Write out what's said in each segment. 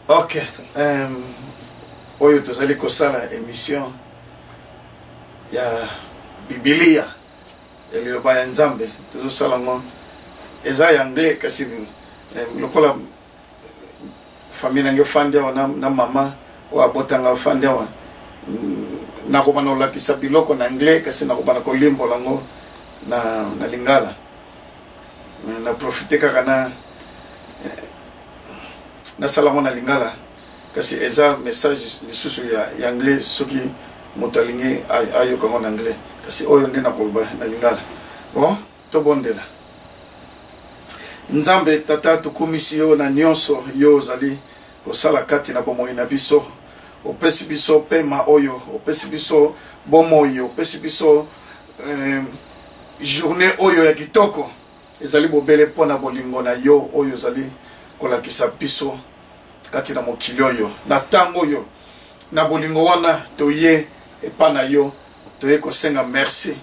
Ok, um, oyo tozali kosala emission ya Bibilia ya liloba ya Nzambe, tozosala yango eza ya anglais, kasi lokola famille na ngai efandi awa na, na mama oyo abotanga afandi awa, nakobanda kolakisa biloko na anglais, kasi nakobanda kolimbola yango na, na lingala. Na profite kaka na nasala yango na lingala, kasi eza message lisusu ya, ya anglais soki moto alingi ayoka yango na anglais, kasi oyo nde nakoloba na lingala. Bon, tobondela. Nzambe Tata, tokumisi yo na nyonso yo ozali kosala kati na bomoi na biso. Opesi biso pema oyo, opesi biso bomoi, opesi biso journée oyo ya kitoko. Ezali bobele mpo na bolingo na yo oyo ozali kolakisa biso kati na mokili oyo na ntango oyo. Na bolingo wana toye epa na yo, toye kosenga merci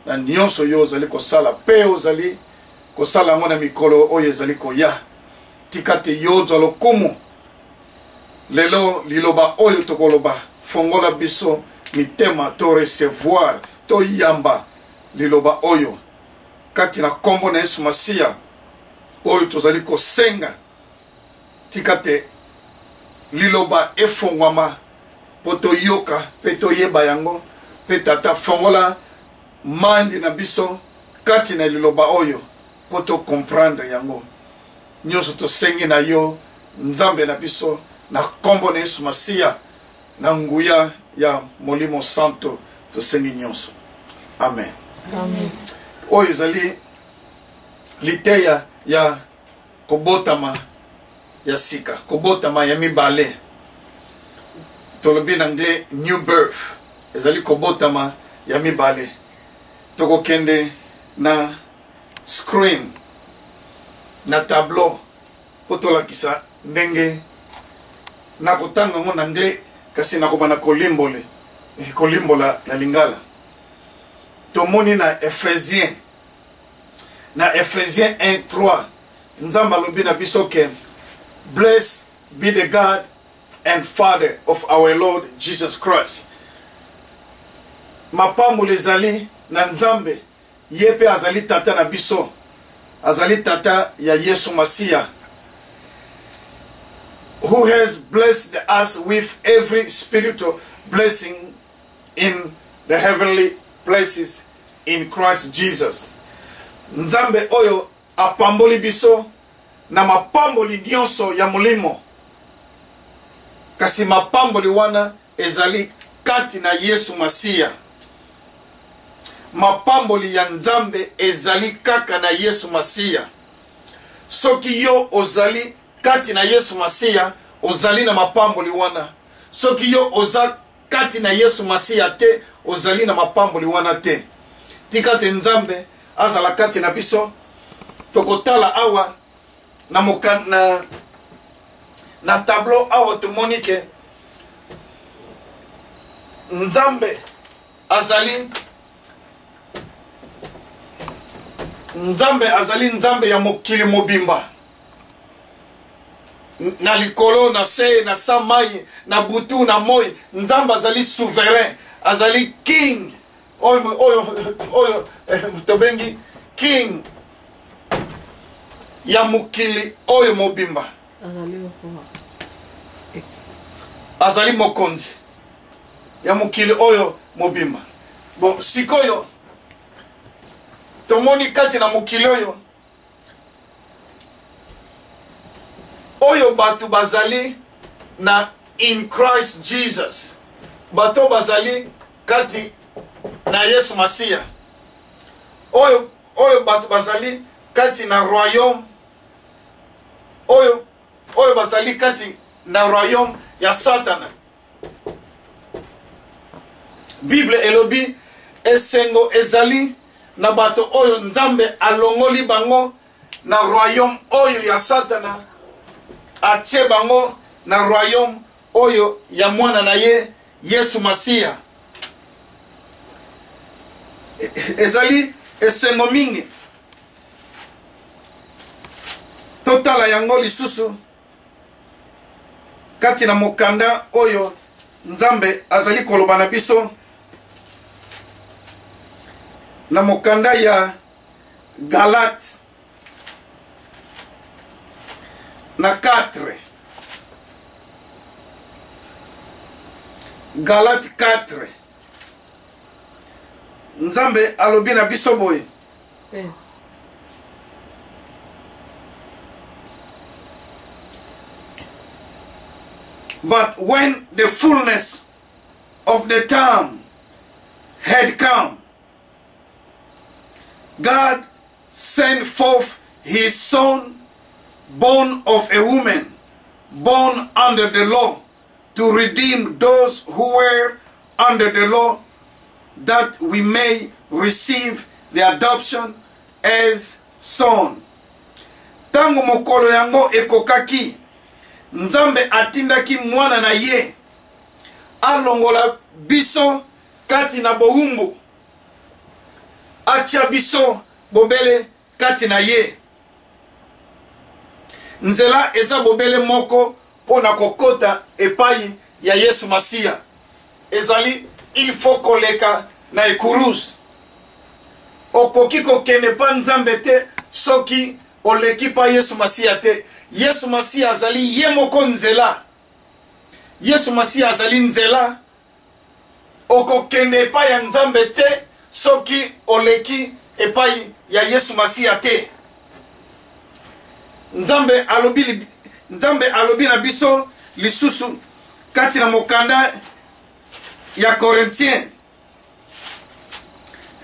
na nyonso yo ozali kosala mpe ozali kosala yango na mikolo oyo ezali koya. Tika te yo ozwa lokumu lelo. Liloba oyo tokoloba, fongola biso mitema to recevoir, toyamba liloba oyo kati na nkombo na Yesu Masiya oyo tozali kosenga. Tika te liloba efongwama mpo toyoka mpe toyeba yango. Mpe Tata, fongola mandi na biso kati na liloba oyo mpo tocomprendre yango. Nyonso tosengi na yo, Nzambe na biso, na nkombo na Yesu Masiya, na nguya ya Molimo Santo, tosengi nyonso. Amen, amen. Oyo ezali liteya ya kobotama ya sika, kobotama ya mibale, tolobi na anglais new birth, ezali kobotama ya mibale. Tokokende na screen, na tableau, mpo tolakisa ndenge nakotanga yango na anglais, kasi nakobanda kolimbole kolimbola na lingala. Tomoni na Ephésien, na Ephésien 1:3, Nzambe alobi na biso ke bless be the God and Father of our Lord Jesus Christ. Mapamboli ezali na Nzambe, ye mpe azali tata na biso, azali tata ya Yesu Masiya, who has blessed us with every spiritual blessing in the heavenly places in Christ Jesus. Nzambe oyo apamboli biso na mapamboli nyonso ya molimo, kasi mapamboli wana ezali kati na Yesu Masiya. Mapamboli ya Nzambe ezali kaka na Yesu Masiya. Soki yo ozali kati na Yesu Masiya, ozali na mapamboli wana. Soki yo oza kati na Yesu Masiya te, ozali na mapamboli wana te. Tika te Nzambe azala kati na biso. Tokotala awa na, moka, na, na tableau awa, tomoni ke Nzambe azali Nzambe, azali Nzambe ya mokili mobimba, na likolo, na se, na sa mai, na butu, na moi. Nzambe azali souverain, azali king oyo, oyo, oyo tobengi king ya mokili oyo mobimba. Azali mokonzi ya mokili oyo mobimba. Bon, sikoyo tomoni kati na mokili oyo, oyo bato bazali na in Christ Jesus, bato bazali kati na Yesu Masiya, oyo, oyo bato bazali kati na royaume oyo, oyo bazali kati na royaume ya Satana. Bible elobi esengo ezali na bato oyo Nzambe alongoli bango na royaume oyo ya Satana, atie bango na royaume oyo ya mwana na ye Yesu Masiya. Ezali esengo mingi. Totala yango lisusu. Kati na mokanda oyo Nzambe azali koloba na biso na mokanda ya Galate na 4 Galate 4 Nzambe alobi na biso boye eh. But when the fullness of the time had come, God sent forth his son, born of a woman, born under the law, to redeem those who were under the law, that we may receive the adoption as son. Ntango mokolo yango ekokaki, Nzambe atindaki mwana na ye alongola biso kati na bowumbu, atia biso bobele kati na ye. Nzela eza bobele moko mpo na kokota epai ya Yesu Masiya ezali il faut koleka na ekuruze. Okoki kokende pa Nzambe te soki oleki pa Yesu Masiya te. Yesu Masiya azali ye moko nzela. Yesu Masiya azali nzela. Okokende epai ya Nzambe te soki oleki epai ya Yesu Masiya te. Nzambe alobi, Nzambe alobi na biso lisusu kati na mokanda ya Corinthien,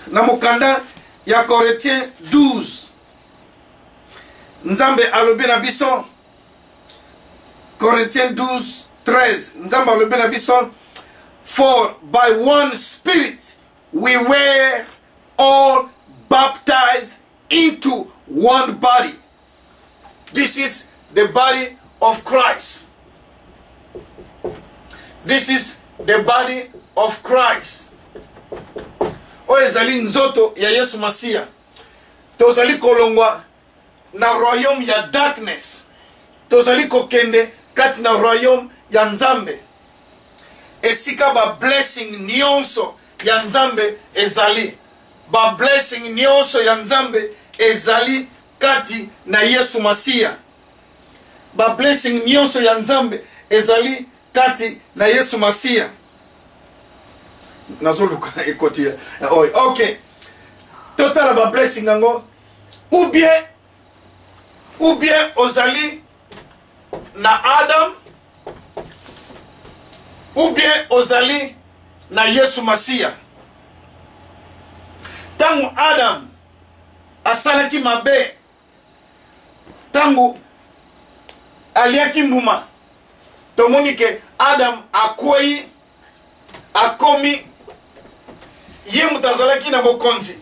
na mokanda ya Corinthien 12, Nzambe alobi na biso Corinthiens 12 13, Nzambe alobi na biso, for by one spirit we were all baptized into one body. This is the body of Christ. This is the body of Christ. Oyo ezali nzoto ya Yesu Masiya. Tozali kolongwa na royaume ya darkness, tozali kokende kati na royaume ya Nzambe, esika ba blessing nyonso ya Nzambe ezali. Ba blessing nyonso ya Nzambe ezali kati na Yesu Masiya. Ba blessing nyonso ya Nzambe ezali kati na Yesu Masiya. Nazoluka ekoti oyo. Ok, totala ba blessing yango. Ou bien, ou bien ozali na Adam, ou bien ozali na Yesu Masiya. Ntango Adam asalaki mabe, ntango aliaki mbuma, tomoni ke Adam akwei, akomi ye moto azalaki na bokonzi,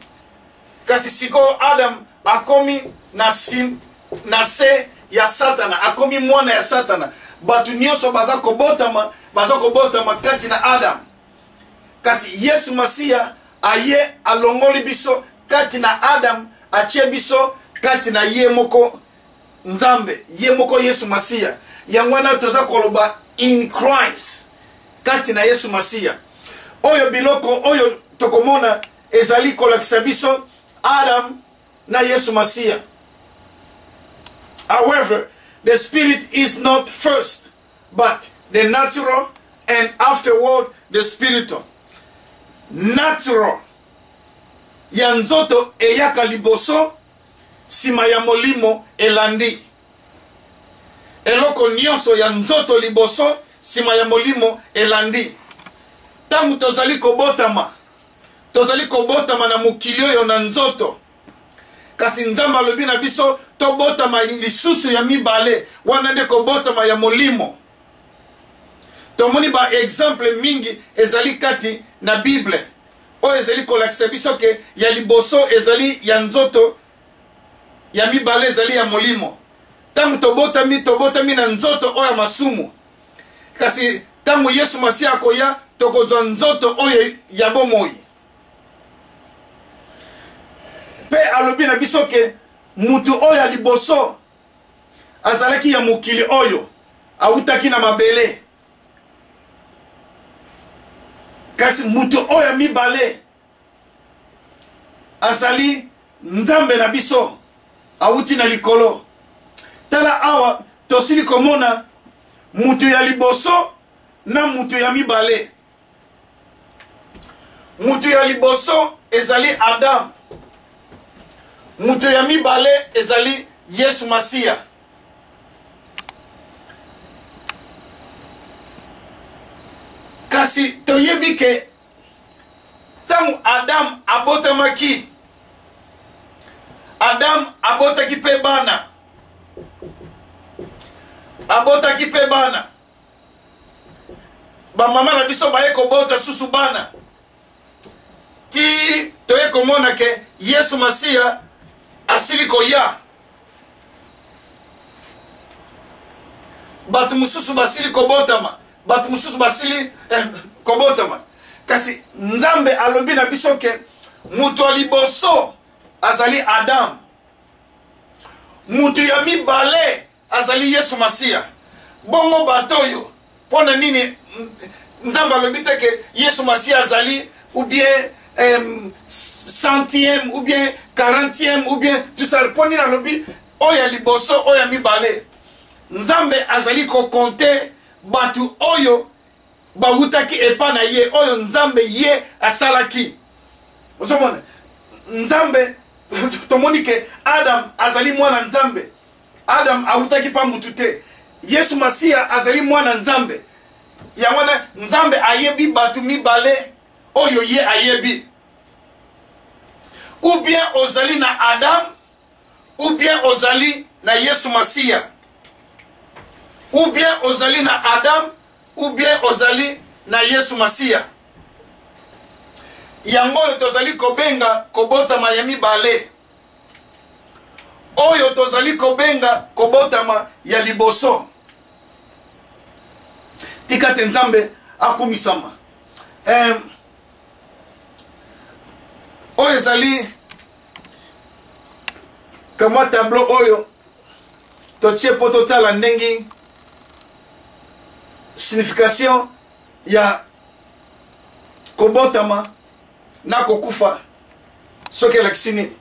kasi sikoyo Adam akomi na, si, na se ya Satana, akomi mwana ya Satana. Bato nyonso baza kobotama, baza kobotama kati na Adam, kasi Yesu Masiya aye alongoli biso kati na Adam, atie biso kati na ye moko Nzambe, ye moko Yesu Masiya. Yango wana toza koloba in Christ, kati na Yesu Masiya. Oyo biloko oyo tokomona ezali kolakisa biso Adam na Yesu Masiya. However, the spirit is not first, but the natural, and afterward the spiritual. Natural ya nzoto eyaka liboso, sima ya molimo elandi. Eloko nyonso ya nzoto liboso, sima ya molimo elandi. Ntango tozali kobotama, tozali kobotama na mokili oyo na nzoto, kasi Nzambe alobi na biso tobotama lisusu ya mibale, wana nde kobotama ya molimo. Tomoni ba exemple mingi ezali kati na Bible oyo ezali kolakisa biso ke ya liboso ezali ya nzoto, ya mibale ezali ya molimo. Ntango tobotami, tobotami na nzoto oyo ya masumu, kasi ntango Yesu Masiya akoya, tokozwa nzoto oyo ya bomoi. Mpe alobi na biso ke mutu oyo ya liboso azalaki ya mokili oyo. awutaki na mabele. Kasi moto oyo ya mibale azali Nzambe na biso, awuti na likolo. Tala awa tosili komona moto ya liboso na moto ya mibale. Moto ya liboso ezali Adam, moto ya mibale ezali Yesu Masiya. Kasi toyebi ke ntango Adam abotamaki, Adam abotaki mpe bana, abotaki mpe bana. Bamama na biso baye kobota susu bana ti toye komona ke Yesu Masiya asili koya. Bato mosusu basili kobotama, bato mosusu basili kobotama. Kasi Nzambe alobi na biso ke moto ya liboso azali Adam, moto ya mibale azali Yesu Masiya. Bongo bato oyo, mpo na nini Nzambe alobi te ke Yesu Masiya azali ou bien centième ou bien quarantième ou bien tout ça? Mpo nini alobi oyo ya liboso, oyo ya mibale? Nzambe azali kokonte bato oyo bawutaki epa na ye, oyo Nzambe ye asalaki. Ozomona, Nzambe, tomoni ke Adam azali mwana Nzambe. Adam awutaki pa mutu te. Yesu Masiya azali mwana Nzambe. Yango wana Nzambe ayebi bato mibale oyo ye ayebi. Ou bien ozali na Adam, ou bien ozali na Yesu Masiya. Ou bien ozali na Adam, ou bien ozali na Yesu Masiya. Yango oyo tozali kobenga kobotama ya mibale, oyo tozali kobenga kobotama ya liboso. Tika te Nzambe akumisama. Oyo ezali kamwa tableau oyo totie mpo totala ndenge signification ya kobotama na kokufa soki elakisi nini.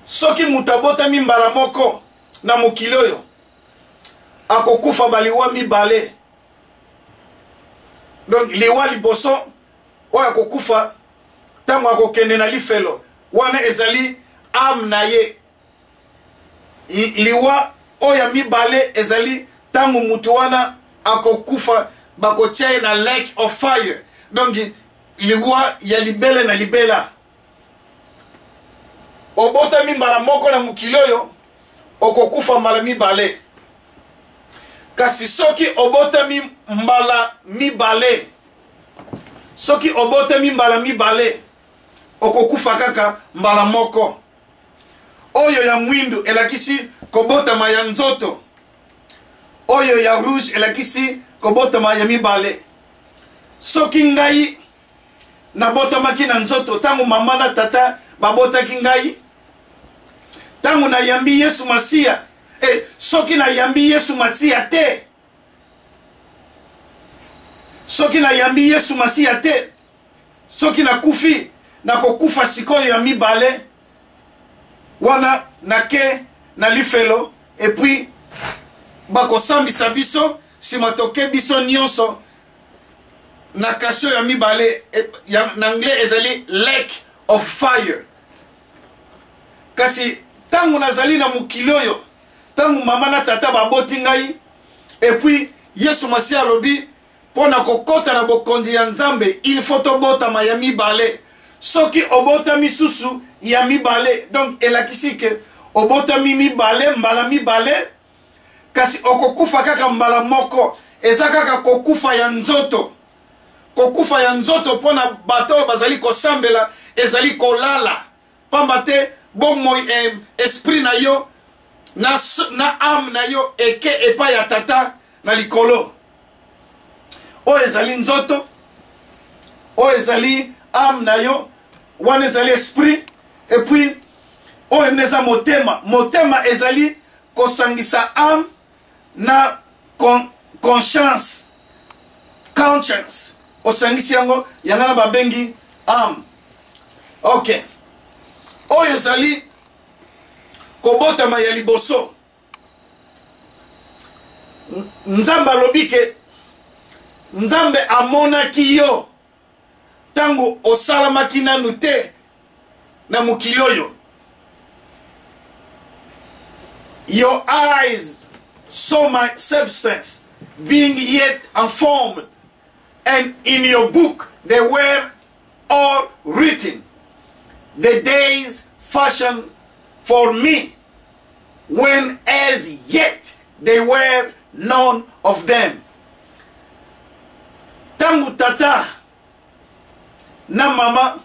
Soki moto abotami mbala moko na mokili oyo, akokufa baliwa mibale. Donc liwa liboso oyo akokufa ntango akokende na lifelo, wana ezali ame na ye. Liwa oyo ya mibale ezali ntango moto wana akokufa, bakotia ye na lake of fire, donc liwa ya libele na libela. Obotami mbala moko na mokili oyo, okokufa mbala mibale. Kasi soki obotami mbala mibale, soki obotami mbala mibale, okokufa kaka mbala moko. Oyo ya mwindu elakisi kobotama ya nzoto, oyo ya rouge elakisi kobotama ya mibale. Soki ngai nabotamaki na nzoto ntango mama na tata babotaki ngai, ntango nayambi Yesu Masiya, soki nayambi Yesu Masiya te, soki nayambi Yesu Masiya te, soki nakufi, nakokufa sikoyo ya mibale wana, nake na lifelo, et puis bakosambisa biso, nsima toke biso nyonso na kasho ya mibale, na anglais ezali lake of fire. Kasi ntango nazali na mokili oyo, ntango mama na tata baboti ngai, et puis Yesu Masiya alobi mpo na kokota na bokonzi ya Nzambe, il faut tobotama ya mibale. Soki obotami susu ya mibale, donc elakisi ke obotami mibale mbala mibale, kasi okokufa kaka mbala moko. Eza kaka kokufa ya nzoto. Kokufa ya nzoto mpo na bato oyo bazali kosambela ezali kolala, pamba te bomoi, esprit na yo na âme na yo eke epai ya tata na likolo. Oyo ezali nzoto, oyo ezali âme na yo, wana ezali esprit, et puis oyo nde eza motema. Motema ezali kosangisa âme na con, conscience, conscience, osangisi yango, yango na babengi ame. Ok, oyo ezali kobotama ya liboso. Nzambe alobi ke Nzambe amonaki yo ntango osalamaki nanu te na mokili oyo. Your eyes saw my substance being yet unformed, and in your book they were all written, the days fashioned for me, when as yet they were none of them. Ntango tata na mama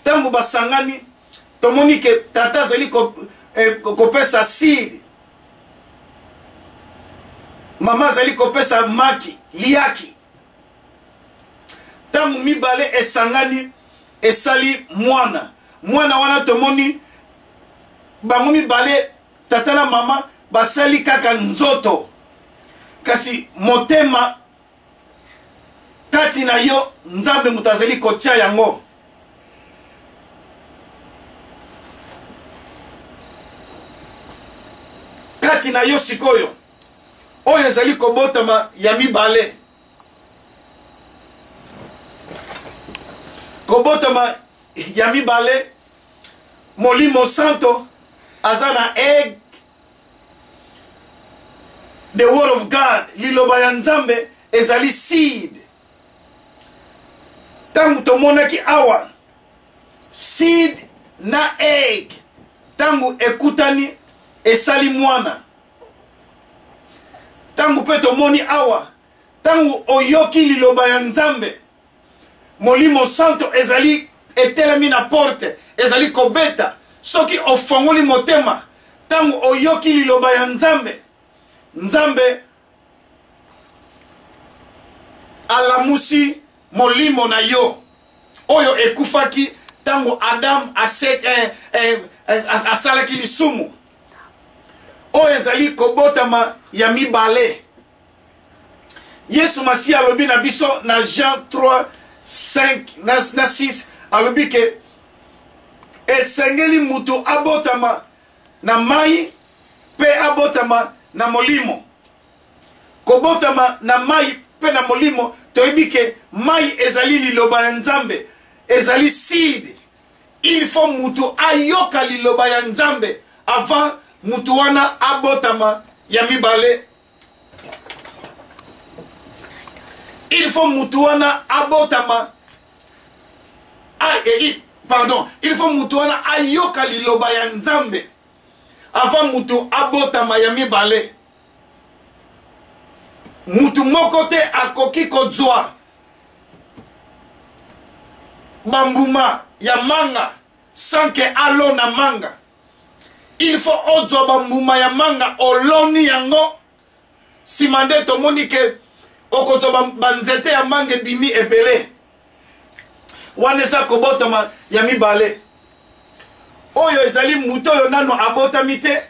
ntango basangani, tomoni ke tata azali kopesa seed, mama azali kopesa maki liaki. Ntango mibale esangani esali mwana. Mwana wana tomoni bango mibale, tata na mama, basali kaka nzoto, kasi motema kati na yo Nzambe moto azali kotia yango. Kati na yo sikoyo, oyo ezali kobotama ya mibale. Kobotama ya mibale, Molimo Santo aza na egg, the word of God, liloba ya Nzambe ezali seed. Ntango tomonaki awa seed na egg, ntango ekutani esali mwana. Ntango mpe tomoni awa, ntango oyoki liloba ya Nzambe, Molimo Santo ezali etelemi na porte, ezali kobeta. Soki ofongoli motema, ntango oyoki liloba ya Nzambe, Nzambe alamusi molimo na yo oyo ekufaki ntango Adam asalaki lisumu. Oyo ezali kobotama ya mibale. Yesu Masiya alobi na biso na Jean 3 5 na 6, alobi ke esengeli mutu abotama na mai mpe abotama na molimo. Kobotama na mai mpe na molimo, toyebi ke mai ezali liloba ya Nzambe, ezali seed. Il faut mutu ayoka liloba ya Nzambe avant mutu wana abotama ya mibale. Il faut mutu wana abotama a, e, pardon, il faut mutu wana ayoka liloba ya Nzambe avant mutu abotama ya mibale. Mutu moko te akoki kozwa bambuma ya manga sans que alona manga. Il faut ozwa bambuma ya manga, oloni yango, nsima nde tomoni ke okozwa banzete ya manga ebimi ebele. Wana eza kobotama ya mibale. Oyo ezali moto oyo nano abotami te,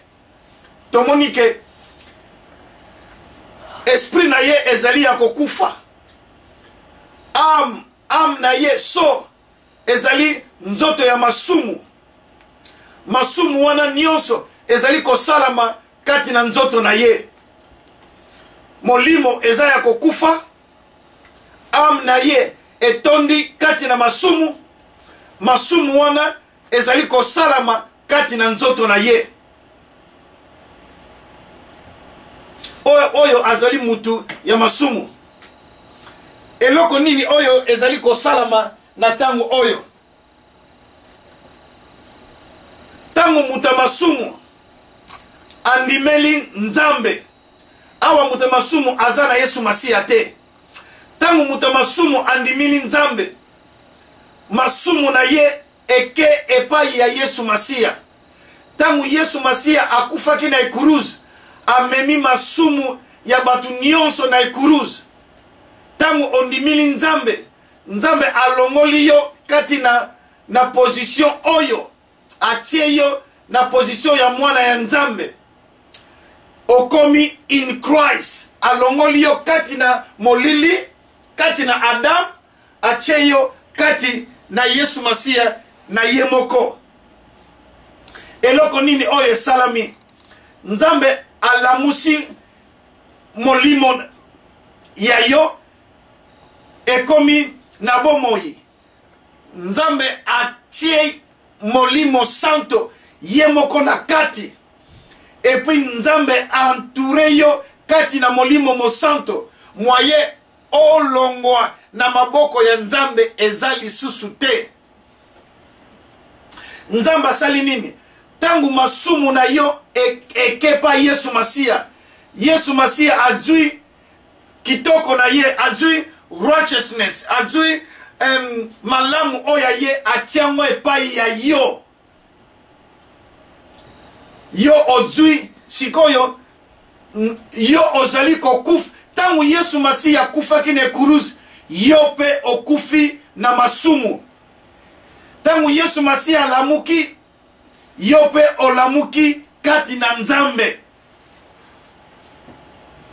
tomoni ke esprit na ye ezali ya kokufa. Ame na ye so ezali nzoto ya masumu. Masumu wana nyonso ezali kosalama kati na nzoto na ye. Molimo eza ya kokufa, ame na ye etondi kati na masumu. Masumu wana ezali kosalama kati na nzoto na ye. Oyo azali mutu ya masumu. Eloko nini oyo ezali kosalama na ntango oyo? Ntango moto ya masumu andimeli Nzambe, awa moto ya masumu aza na Yesu Masiya te. Ntango moto ya masumu andimeli Nzambe, masumu na ye eke epai ya Yesu Masiya. Ntango Yesu Masiya akufaki na ekuruze, amemi masumu ya bato nyonso na ekuruze. Ntango ondimeli Nzambe, Nzambe alongoli yo kati na position oyo, atie yo na position ya mwana ya Nzambe. Okomi in Christ. Alongoli yo kati na molili, kati na Adam, atie yo kati na Yesu Masiya na ye moko. Eloko nini oyo esalami? Nzambe alamusi molimo ya yo, ekomi na bomoi. Nzambe atie Molimo Santo ye moko na kati, epuis Nzambe entoure yo kati na Molimo Mosanto. Moyen olongwa na maboko ya Nzambe eza lisusu te. Nzambe asali nini? Ntango masumu na yo ekepa Yesu Masiya, Yesu Masiya azwi kitoko na ye, azwi righteousness, azwi malamu oyo ya ye, atiango epai ya yo. Yo ozwi sikoyo, yo ozali kokufa. Ntango Yesu Masiya akufaki na ekuruze, yo mpe okufi na masumu. Ntango Yesu Masiya alamuki, yo mpe olamuki kati na Nzambe.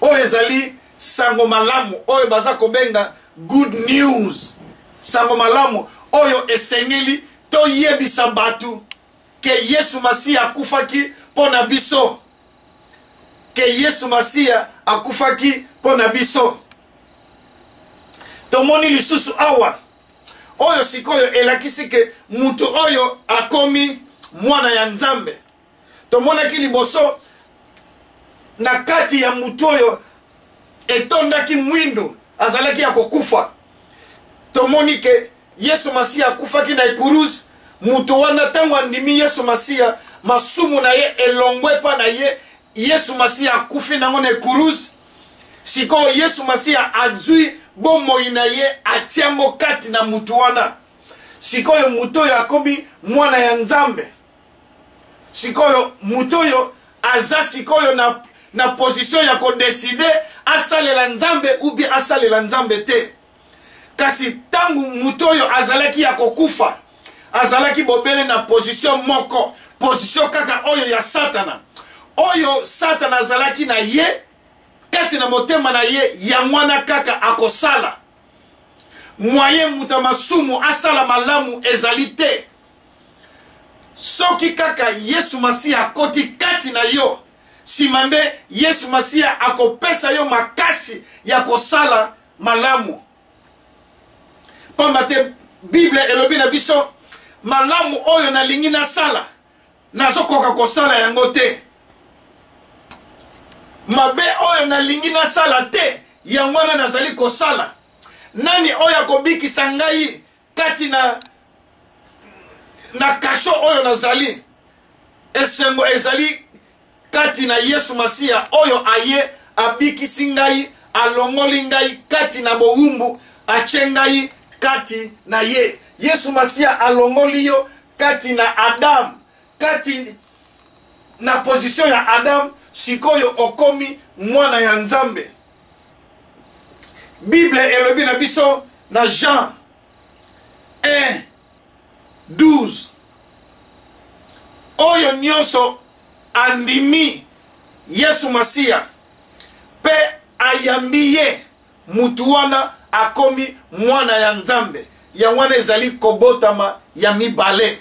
Oyo ezali sango malamu oyo baza kobenga good news, sango malamu oyo esengeli toyebisa bato ke Yesu Masiya akufaki mpo na biso, ke Yesu Masiya akufaki mpo na biso. Tomoni lisusu awa oyo sikoyo elakisi ke moto oyo akomi mwana ya Nzambe. Tomonaki liboso na kati ya moto oyo etondaki mwindo, azalaki ya kokufa. Tomoni ke Yesu Masiya akufaki na ekuruze. Moto wana ntango andimi Yesu Masiya, masumu na ye elongwe epa na ye. Yesu Masiya akufi nango na ekuruze. Sikoyo Yesu Masiya azwi bomoi na ye, atiango kati na moto wana. Sikoyo moto oyo akomi mwana ya Nzambe. Sikoyo moto oyo aza sikoyo na position ya kodeside asalela Nzambe ou bien asalela Nzambe te. Kasi ntango moto oyo azalaki ya kokufa, azalaki bobele na position moko, position kaka oyo ya Satana, oyo Satana azalaki na ye kati na motema na ye, yango wana kaka akosala. Moyen moto ya masumu asala malamu ezali te. Soki kaka Yesu Masiya akoti kati na yo, nsima nde Yesu Masiya akopesa yo makasi ya kosala malamu. Pamba te Bible elobi na biso, malamu oyo nalingi nasala, nazokoka kosala yango te. Mabe oyo nalingi nasala te, yango wana nazali kosala. Nani oyo akobikisa ngai kati na kasho oyo nazali? Esengo ezali kati na Yesu Masiya oyo aye abikisi ngai, alongoli ngai kati na bowumbu, atie ngai kati na ye. Yesu Masiya alongoli yo kati na Adam, kati na position ya Adam. Sikoyo okomi mwana ya Nzambe. Bible elobi na biso na Jean 1 12, oyo nyonso andimi Yesu Masiya mpe ayambi ye, mutu wana akomi mwana ya Nzambe. Yango wana ezali kobotama ya mibale,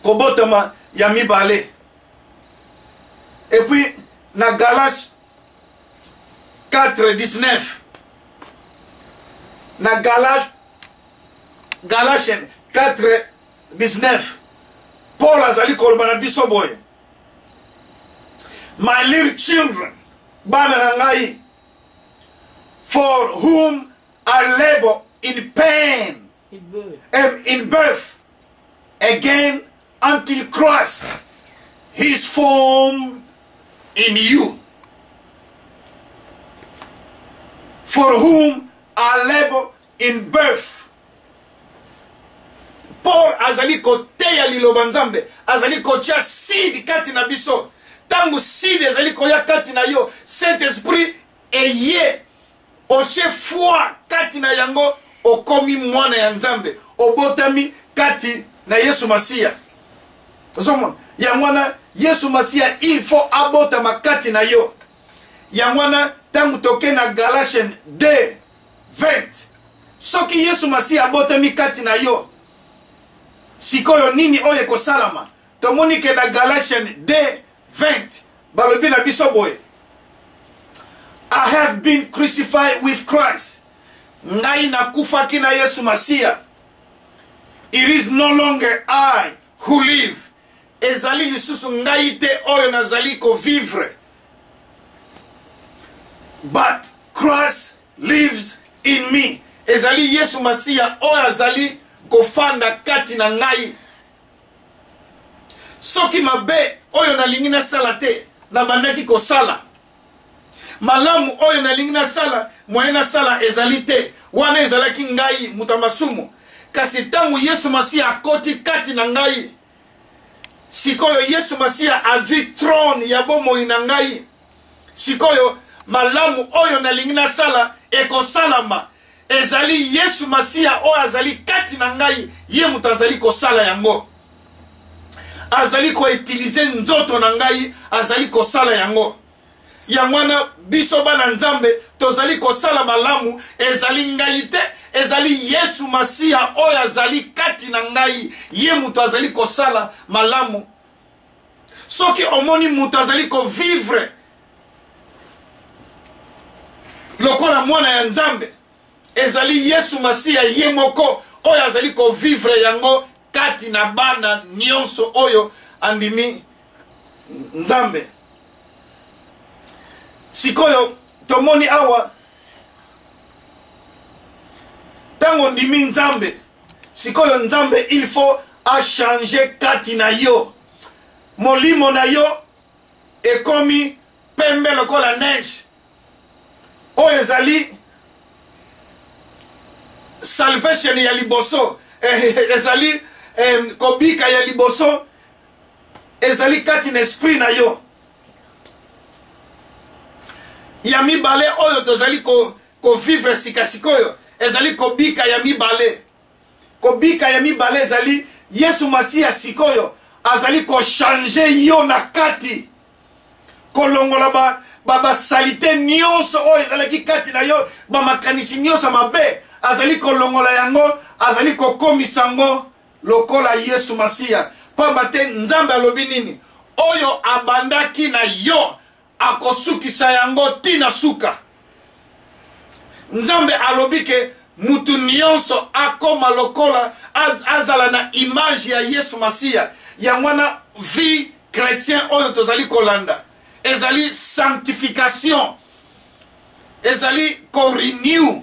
kobotama ya mibale. Et puis na Galates 4 19, na Galates, Galatiens 4 19, Paul azali koloba na biso boye: my little children, bana na ngai, for whom I labor in pain and in birth again until Christ is formed in you. For whom I labor in birth. Paul azali koteya liloba Nzambe, azali kotia seed kati na biso. Tango seed ezali koya kati na yo, Saint-Esprit eye otie foi kati na yango, okomi mwana ya Nzambe, obotami kati na Yesu Masiya. Ozomona yango wana Yesu Masiya il faut abotama kati na yo. Yango wana ntango toke na Galatian 2 20, soki Yesu Masiya abotami kati na yo, sikoyo nini oyo ekosalama? Tomoni ke na Galatian 2 20 balobi na biso boye, I have been crucified with Christ. Ngai nakufaki na Yesu Masiya. It is no longer I who live. Ezali lisusu ngai te oyo nazali kovivre, but Christ lives in me. Ezali Yesu Masiya oyo azali kofanda kati na ngai. Soki mabe oyo nalingi nasala te, nabandaki kosala malamu oyo nalingi nasala, moyen nasala ezali te. Wana ezalaki ngai moto ya masumu. Kasi ntango Yesu Masiya akoti kati na ngai, sikoyo Yesu Masiya azwi trone ya bomoi na ngai. Sikoyo malamu oyo nalingi nasala ekosalama. Ezali Yesu Masiya oyo azali kati na ngai, ye moto azali kosala yango. Azali koutilize nzoto na ngai, azali kosala yango. Yango wana biso bana Nzambe tozali kosala malamu, ezali ngai te, ezali Yesu Masiya oyo azali kati na ngai, ye moto azali kosala malamu. Soki omoni moto azali kovivre lokola mwana ya Nzambe, ezali Yesu Masiya ye moko oyo azali kovivre yango kati na bana nyonso oyo andimi Nzambe. Sikoyo tomoni awa ntango ondimi Nzambe, sikoyo Nzambe il faut achange kati na yo. Molimo na yo ekomi pembe lokola neige. Oyo ezali salvation ya liboso, ezali kobika ya liboso, ezali kati na esprit na yo. Ya mibale oyo tozali kovivre sika sikoyo ezali kobika ya mibale. Kobika ya mibale ezali Yesu Masiya sikoyo azali kochange yo na kati, kolongola basalite nyonso oyo ezalaki kati na yo, bamakanisi nyonso mabe azali kolongola yango, azali kokomisa yango lokola Yesu Masiya. Pamba te Nzambe alobi nini? Oyo abandaki na yo akosukisa yango ti na suka. Nzambe alobi ke mutu nyonso akoma lokola azala na image ya Yesu Masiya. Yango wana vie chrétien oyo tozali kolanda ezali sanctification, ezali ko renew,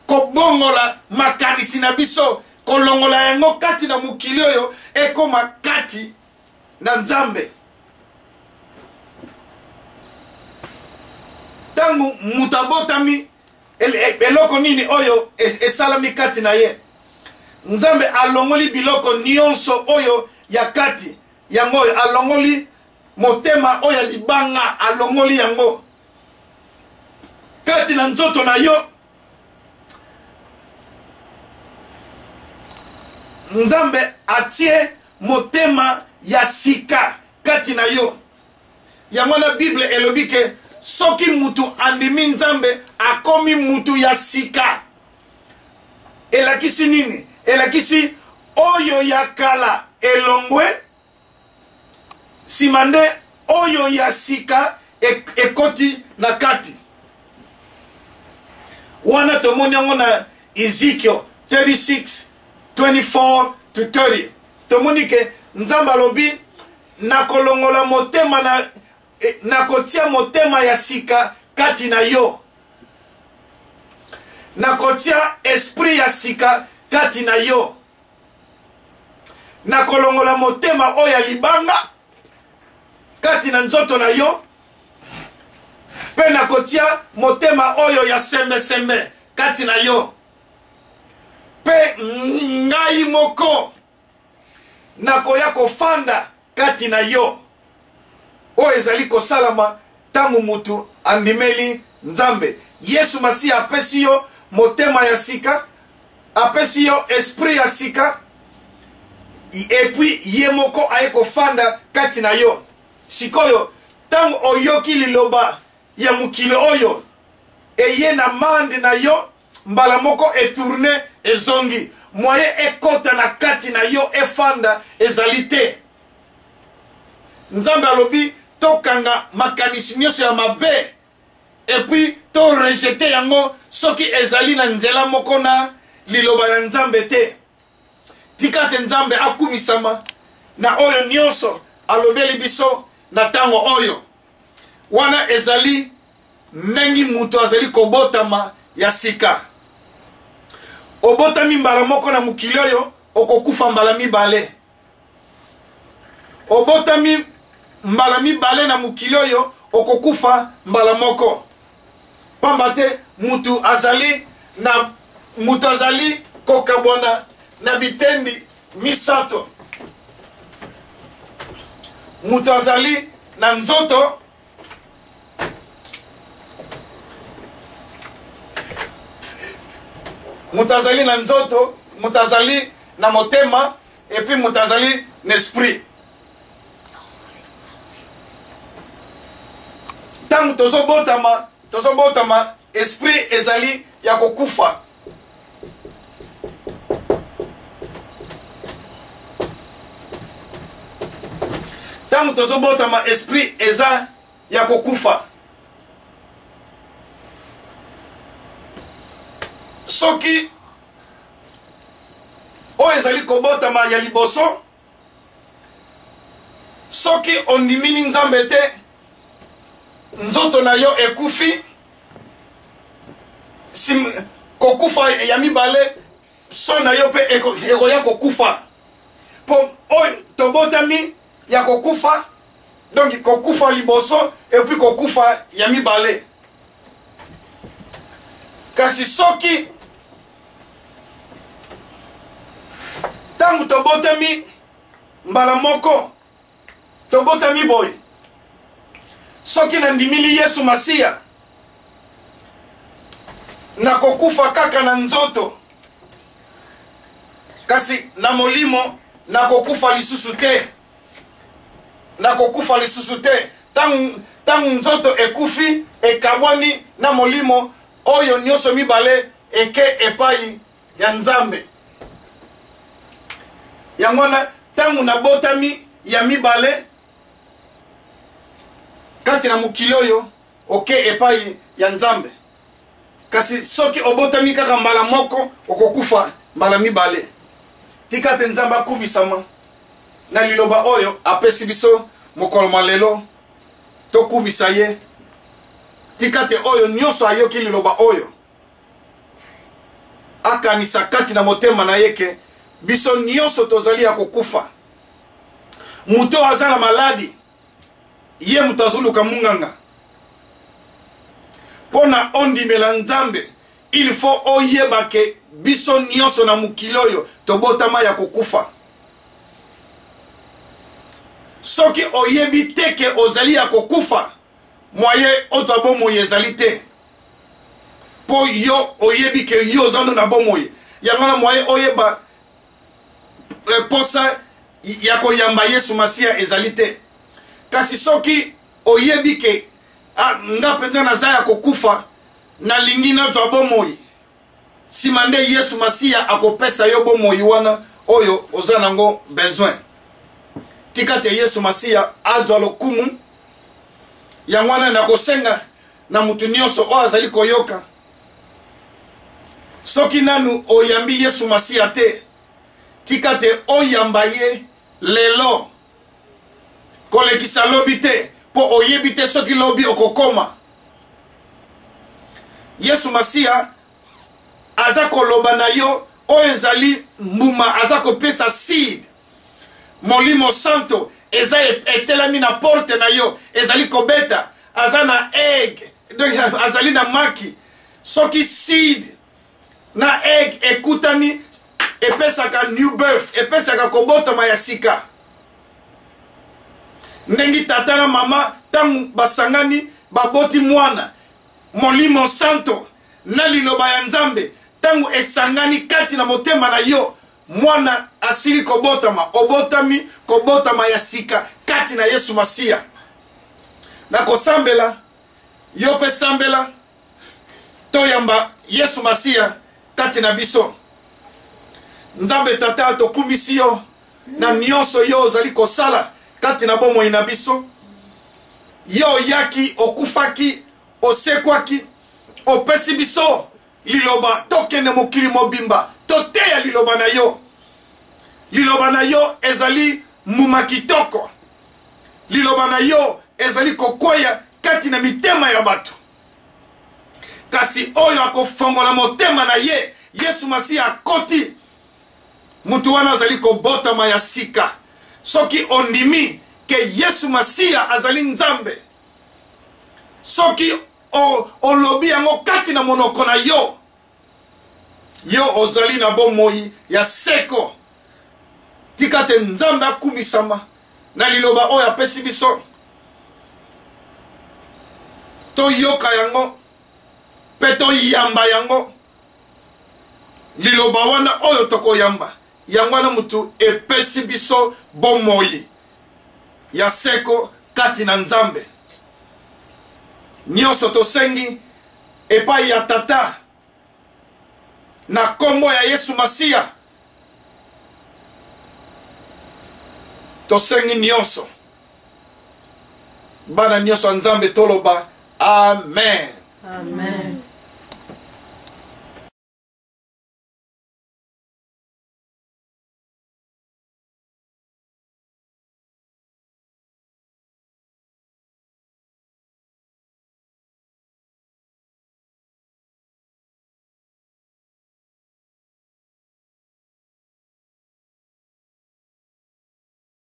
kobongola makanisi na biso, kolongola yango kati na mokili oyo ekoma kati na Nzambe. Ntango moto abotami, eloko nini oyo esalami kati na ye? Nzambe alongoli biloko nyonso oyo ya kati yango, oyo alongoli motema oyo ya libanga, alongoli yango kati na nzoto na yo. Nzambe atie motema ya sika kati na yo. Yango wana Bible elobi ke soki mutu andimi Nzambe akomi mutu ya sika. Elakisi nini? Elakisi oyo ya kala elongwe, sima nde oyo ya sika ekoti na kati. Wana tomoni yango na Ezekiel 36, 24 to 30. Tomoni ke Nzambe alobi nakolongola motema na, nakotia motema ya sika kati na yo, nakotia esprit ya sika kati na yo, nakolongola motema oyo ya libanga kati na nzoto na yo, mpe nakotia motema oyo ya sembesembe kati na yo, mpe ngai moko nakoya kofanda kati na yo. Oyo ezali kosalama ntango mutu andimeli Nzambe. Yesu Masiya apesi yo motema ya sika, apesi yo esprit ya sika, et puis ye moko aye kofanda kati na yo. Sikoyo ntango oyoki liloba ya mokili oyo eye na mande na yo mbala moko etourne ezongi moyen ekota na kati na yo efanda ezali te nzambe alobi tokanga makanisi nyonso ya mabe epuis to rejete yango soki ezali na nzela moko na liloba ya nzambe te tika te nzambe akumisama na oyo nyonso alobeli biso na ntango oyo wana ezali ndenge moto azali kobotama ya sika obotami mbala moko na mokili oyo okokufa mbala mibale obotami mbala mibale na mokili oyo okokufa mbala moko pamba te mutu azali na mutu azali kokabwana na bitendi misato moto azali na nzoto moto azali na nzoto moto azali na motema epuis moto azali na esprit ntango tozobotama tozobotama esprit ezali ya kokufa ntango tozobotama esprit eza ya kokufa soki oyo ezali kobotama ya liboso soki ondimili nzambe te nzoto na yo ekufi sim, kokufa ya mibale so na yo mpe ekoya kokufa mpo oyo tobotami ya kokufa donc kokufa liboso epuis kokufa ya mibale kasi soki ntango tobotami mbala moko tobotami boye soki nandimili yesu masiya nakokufa kaka na nzoto kasi na molimo nakokufa lisusu te nakokufa lisusu te ntango nzoto ekufi ekabwani na molimo oyo nyonso mibale eke epai ya nzambe yango wana ntango nabotami ya mibale kati na mokili oyo oke epai ya nzambe kasi soki obotami kaka mbala moko okokufa mbala mibale tika te nzambe akumisama na liloba oyo apesi biso mokolo mwa lelo tokumisa ye tika te oyo nyonso ayoki liloba oyo akanisa kati na motema na ye ke biso nyonso tozali ya kokufa moto oyo aza na maladi ye moto azoluka munganga mpo na ondimela nzambe il faut oyeba ke biso nyonso na mokili oyo tobotama ya kokufa soki oyebi te ke ozali ya kokufa mwaye ozwa bomoi ezali te mpo yo oyebi ke yo oza no na bomoi yango na mwaye oyeba eh, posa ya koyamba yesu masiya ezali te kasi soki oyebi ke ah, nga mpenza naza ya kokufa nalingi nazwa bomoi nsima nde yesu masiya akopesa yo bomoi wana oyo oza nango besoin tika te yesu masiya azwa lokumu yango wana nakosenga na moto nyonso oyo azali koyoka soki nanu oyambi yesu masiya te tika te oyamba ye lelo kolekisa lobi te mpo oyebi te soki lobi okokoma yesu masiya aza koloba na yo oyo ezali mbuma aza kopesa seed molimo santo eza etelami na porte na yo ezali kobeta aza na egg donc azali na maki soki seed na egg ekutani epesaka new birth epesaka kobotama ya sika ndenge tata na mama ntango basangani baboti mwana molimo santo na liloba ya nzambe ntango esangani kati na motema na yo mwana asili kobotama obotami kobotama ya sika kati na yesu masiya nakosambela Yo mpe sambela, toyamba Yesu Masiya kati na biso. Nzambe Tata, tokumisi yo na nyonso yo ozali kosala kati na bomoi na biso. Yo oyaki, okufaki, osekwaki, opesi biso liloba, tokende mokili mobimba toteya liloba na yo. Liloba na yo ezali mbuma kitoko. Liloba na yo ezali kokweya kati na mitema ya bato. Kasi oyo akofongola motema na ye, Yesu Masiya akoti, moto wana azali kobotama ya sika. Soki ondimi ke Yesu Masiya azali Nzambe, soki olobi yango kati na monoko na yo, yo ozali na bomoi ya seko. Tika te Nzambe akumisama na liloba oyo apesi biso. Toyoka yango mpe toyamba yango. Liloba wana oyo tokoyamba, yango wana motu epesi biso bomoi ya seko kati na Nzambe. Nyonso tosengi epai ya Tata na kombo ya Yesu Masiya, tosengi nyonso. Bana nyonso ya Nzambe toloba amen. Amen.